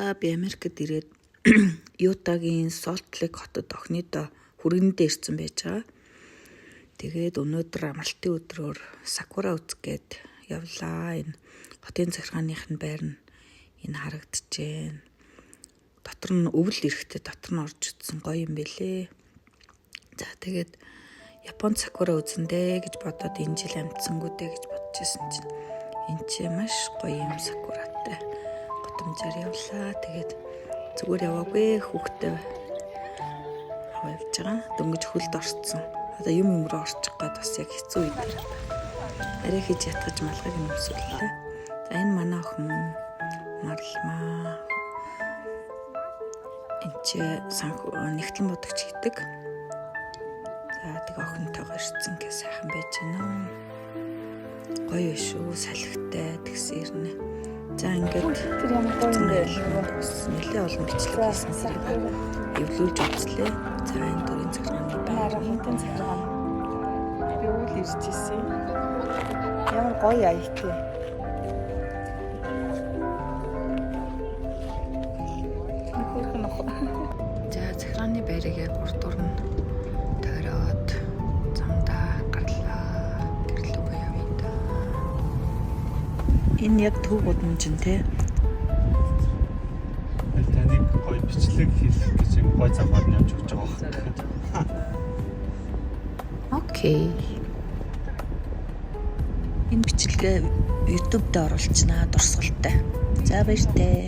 За, би Америкт ирээд Ютагийн Salt Lake хотод охиныдоо хүргэнэдээ ирсэн байж байгаа. Тэгээд өнөөдөр амралтын өдрөөр сакура үзэх гээд явлаа. Энэ хотын захиргааных нь байр нь энэ харагдаж байна. Дотор нь өвөл эрэхтэй дотор нь орж утсан гоё юм бэлээ. За, тэгээд Японд сакура үзнэ гэж бодоод энэ жил амжсангүй дээ гэж бодож исэн чинь энэ чи маш гоё юм сакуратай гудамжаар явлаа. Тэгээд зүгээр яваагүй, хүүхдээ аваа явж байгаа. Дөнгөж хөлд орцсон. Одоо юм юм руу орчих гээд бас яг хэцүү үед дээр арай хийж ятгаж малгайг нь өмсөөллээ. За, энэ манай охин Марлмаа. Энд чи санхүү нягтлан будагч хийдэг. За, тэг охинтойгоо ирсэн гэ сайхан байж байна. Гоё шүү, салхитай тэгсэн ирнэ. За, ингээд Тэр ямар гоё юм бэ? Нэлээ олон бичлэг хийсэн зэрэг эвлүүлж үзлээ. За, энэ төрийн захиргааны байр. Нараа хотын захиргаа. Би үл ирж ирсэн. Ямар гоё аятай. Хөөрхөн ах. За, захиргааны байрыг яг урд дур нь тойроод замдаа гарлаа. Гэрлүүгээ явъя да. Энэ яг төв гудамж нь те. Таныг гоё бичлэг хийх гэж юм гоё замаар нь явж өгч байгаа байхгүй. Okay. Энэ бичлэгээ YouTube дээр оруулчихнаа дурсгалтай. За, баяртай.